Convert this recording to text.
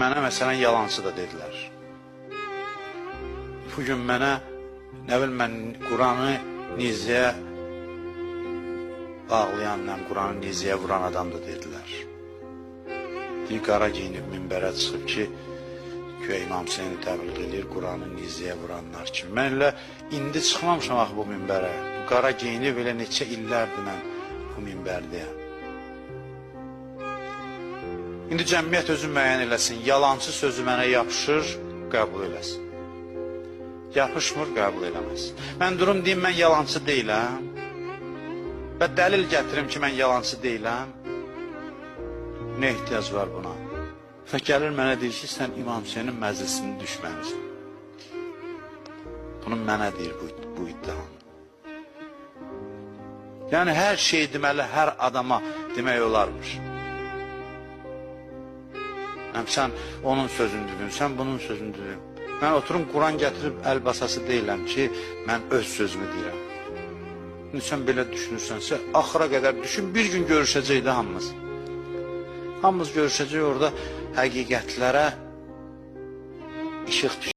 mənə məsələn yalançı da dedilər. Bugün mənə nə bilim mən Quranı nizəyə bağlayan, nə Quranı nizəyə vuran adam da dedilər. Deyir, qara geyinib minbərə çıxıb ki, güya İmam Hüseyni təbliğ eləyir Quranı nizəyə vuranlar kimi. Mən elə indi çıxmamışam axı bu minbərə. Bu qara geyinib elə neçə illərdir mən bu minbərdəyəm. İndi cəmiyyət özü müəyyən eləsin. Yalançı sözü mənə yapışır, qəbul eləsin. Yapışmır, qəbul eləməz. Mən durum deyim, mən yalançı deyiləm. Və dəlil gətirim ki, mən yalançı deyiləm. Nə ehtiyac var buna? Və gəlir mənə deyir ki, sən İmam Hüseynin məclisinin düşmənisən. Bunu mənə deyir bu iddianı. Yəni hər şey deməli hər adama demək olarmış. Həm sən onun sözünü dedin, sən bunun sözünü dedin. Mən oturum Quran gətirib əl basası deyiləm ki, mən öz sözümü deyirəm. İndi sən belə düşünürsənsə, axıra qədər düşün, bir gün görüşəcək də hamımız. Hamımız görüşəcək orada həqiqətlərə işıq düşür.